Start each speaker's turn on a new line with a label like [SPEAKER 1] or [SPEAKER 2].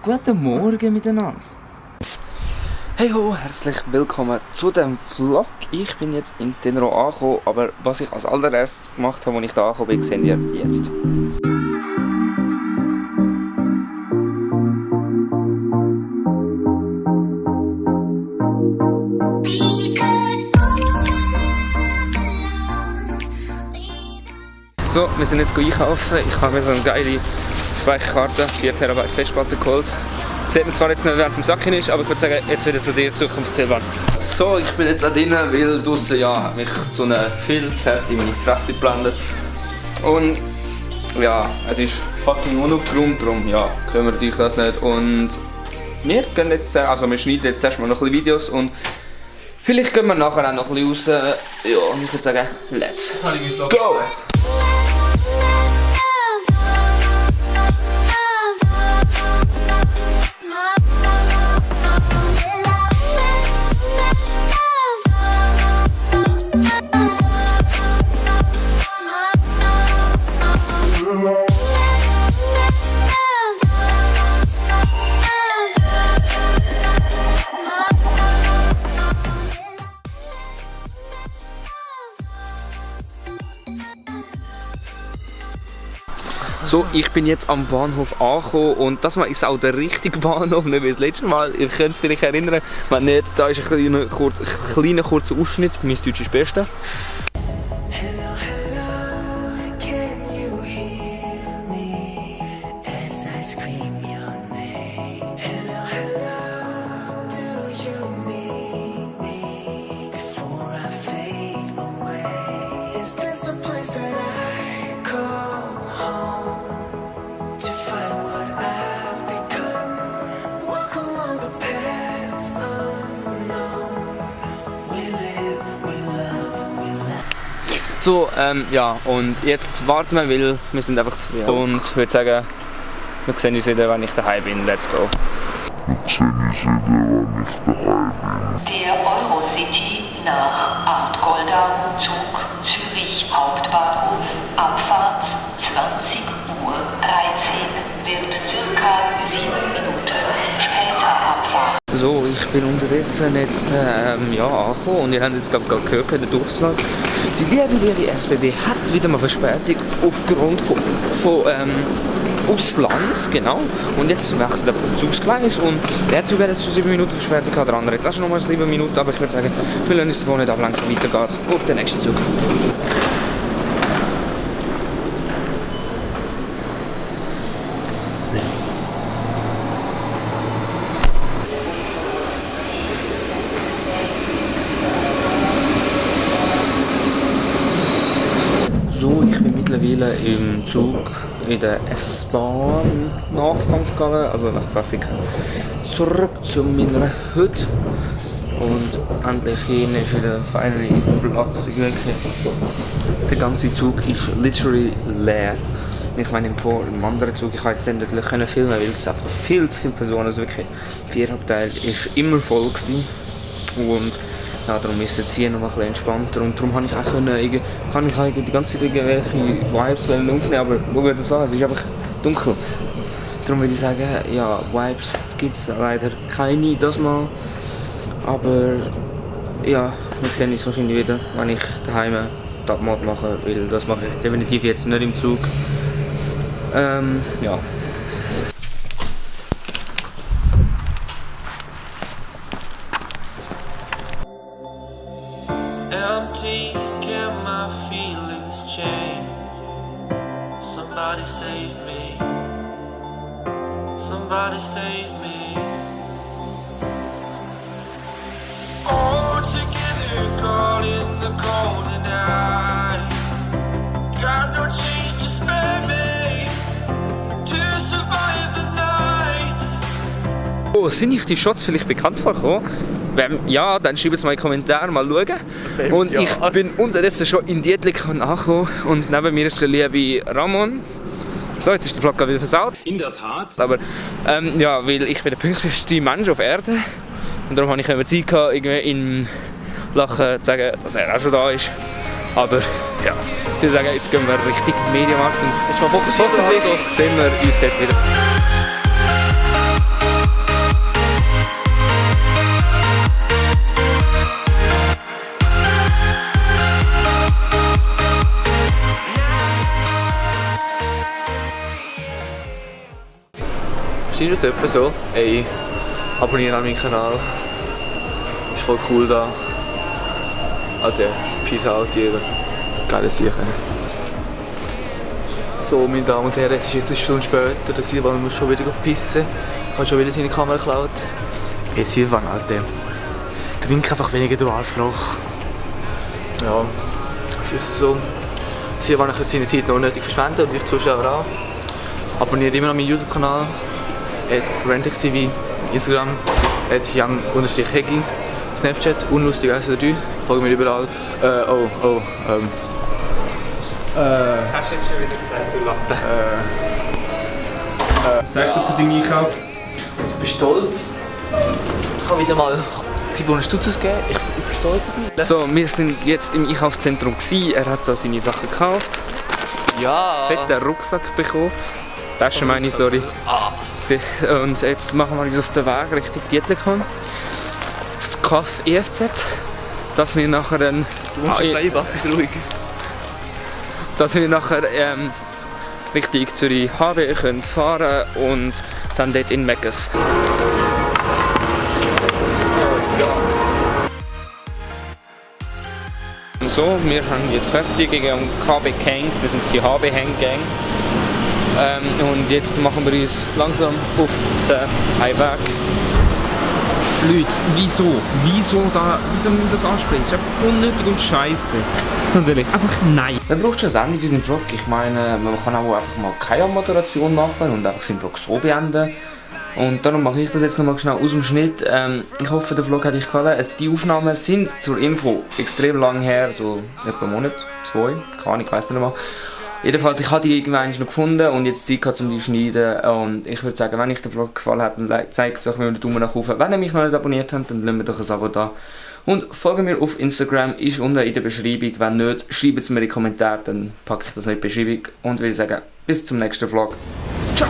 [SPEAKER 1] Guten Morgen miteinander. Hey ho, herzlich willkommen zu dem Vlog. Ich bin jetzt in Tenero angekommen, aber was ich als allererstes gemacht habe, als ich da angekommen bin, seht ihr jetzt. So, wir sind jetzt einkaufen. Ich habe mir so eine geile Speicherkarte, 4 TB Festplatte geholt. Sieht man zwar jetzt nicht, wenn es im Sack ist, aber ich würde sagen, jetzt wieder zu dir, Zukunftszielwand. So, ich bin jetzt auch drinnen, weil draussen ja, mich so eine Filz hat in meine Fresse geblendet. Und ja, es ist fucking unaufgeräumt, darum ja, kümmert euch das nicht. Und wir gehen jetzt, also wir schneiden jetzt erstmal noch ein bisschen Videos und vielleicht gehen wir nachher auch noch ein bisschen raus. Ja, und ich würde sagen, let's go! So, ich bin jetzt am Bahnhof angekommen und das Mal ist auch der richtige Bahnhof, nicht wie das letzte Mal. Ihr könnt es vielleicht erinnern, wenn nicht, da ist ein kleiner kurzer Ausschnitt, mein Deutsch ist das Beste. So, ja, und jetzt warten wir, weil wir sind einfach zu früh. Und ich würde sagen, wir sehen uns wieder, wenn ich daheim bin. Let's go.
[SPEAKER 2] Der Eurocity nach Amt-Goldau, Zug Zürich Hauptbahnhof, Abfahrt 20:13 Uhr, wird ca. 7 Minuten später abfahren.
[SPEAKER 1] So, ich bin unterdessen jetzt ja, angekommen und ihr habt jetzt glaube ich gehört, den Durchschlag. Die liebe SBB hat wieder mal Verspätung aufgrund von Ausland, genau. Und jetzt wechselt einfach der Zugsgleis und der Zug hat jetzt schon 7 Minuten Verspätung, der andere jetzt auch schon nochmal 7 Minuten, aber ich würde sagen, wir lassen uns davon nicht ablenken, weiter geht's auf den nächsten Zug. So, ich bin mittlerweile im Zug in der S-Bahn nach St. Gallen, also nach Pfäffiken, zurück zu meiner Hütte. Und endlich hier ist wieder finally Platz. Der ganze Zug ist literally leer. Ich meine, im anderen Zug, ich kann jetzt natürlich filmen, weil es einfach viel zu viele Personen, also wirklich 4 Abteil ist immer voll gewesen. Und ja, darum ist es jetzt hier noch ein bisschen entspannter und darum habe ich auch kann ich die ganze Zeit irgendwelche Vibes aufnehmen, aber schau das an, es ist einfach dunkel. Darum würde ich sagen, ja, Vibes gibt es leider keine das Mal, aber ja, wir sehen uns wahrscheinlich wieder, wenn ich daheim die Abmod mache, weil das mache ich definitiv jetzt nicht im Zug. Ja.
[SPEAKER 3] Empty, can my feelings change? Somebody save me. Somebody save me. All together, caught in the cold and I got no change to spare me to survive the night.
[SPEAKER 1] Oh, sind euch die Shots vielleicht bekannt vorgekommen? Wenn ja, dann schreibt es mal in die Kommentare, mal schauen. Und ja, ich bin unterdessen schon in Dietlikon angekommen und neben mir ist der liebe Ramon. So, jetzt ist der Vlog wieder versaut.
[SPEAKER 4] In der Tat.
[SPEAKER 1] Aber ja, weil ich bin der pünktlichste Mensch auf Erde. Und darum habe ich immer Zeit gehabt, irgendwie im Lachen zu sagen, dass er auch schon da ist. Aber ja, ich würde sagen, jetzt gehen wir Richtung Mediamarkt und hoffentlich sehen wir uns dort wieder.
[SPEAKER 4] Verstehst du das etwa so? Ey, abonniere meinen Kanal. Ist voll cool da. Also, peace out, jeder. Geiles Sicher. So, meine Damen und Herren, es ist jetzt eine Stunde später. Der Silvan muss schon wieder pissen. Hat schon wieder seine Kamera geklaut. Hey Silvan, Alter. Trink einfach weniger, du Arschloch. Ja, ist so. Silvan hat seine Zeit noch unnötig verschwendet und ich Zuschauer auch. Abonniert immer noch meinen YouTube-Kanal. RentexTV, Instagram, @young_hegi, Snapchat, unlustig123, folgt mir überall.
[SPEAKER 1] Das hast du jetzt schon wieder gesagt, du Lappe. Was sagst du zu deinem Einkauf?
[SPEAKER 4] Ich bin stolz. Ich habe wieder mal 700 Stutz ausgegeben. Ich bin stolz dabei.
[SPEAKER 1] So, wir sind jetzt im Einkaufszentrum gewesen. Er hat so seine Sachen gekauft.
[SPEAKER 4] Ja.
[SPEAKER 1] Fetten Rucksack bekommen. Tasche meine ich, sorry. Und jetzt machen wir uns auf den Weg Richtung Dietlikon. Das Kaff EFZ. Dass wir nachher dann...
[SPEAKER 4] Du musst bleiben, bist ruhig.
[SPEAKER 1] Dass wir nachher Richtung Zürich HW können fahren und dann dort in Meckes. So, wir haben jetzt fertig gegen KB gehängt, wir sind die HB Hang-Gang. Und jetzt machen wir uns langsam auf den Heimweg.
[SPEAKER 5] Leute, wieso man das anspricht? Das ist einfach unnötig und scheiße. Ganz ehrlich, einfach nein.
[SPEAKER 1] Man braucht schon ein Ende für seinen Vlog. Ich meine, man kann auch einfach mal keine Moderation machen und einfach seinen Vlog so beenden. Und darum mache ich das jetzt nochmal schnell aus dem Schnitt. Ich hoffe, der Vlog hat euch gefallen. Die Aufnahmen sind zur Info extrem lang her, so etwa einen Monat, 2, keine Ahnung, ich weiss nicht mehr. Jedenfalls, ich habe die irgendwann noch gefunden und jetzt Zeit gehabt, um die zu schneiden. Und ich würde sagen, wenn euch der Vlog gefallen hat, dann zeigt es euch mit einem Daumen nach oben. Wenn ihr mich noch nicht abonniert habt, dann lasst mir doch ein Abo da. Und folgt mir auf Instagram, ist unten in der Beschreibung. Wenn nicht, schreibt es mir in die Kommentare, dann packe ich das noch in die Beschreibung. Und würde sagen, bis zum nächsten Vlog. Ciao!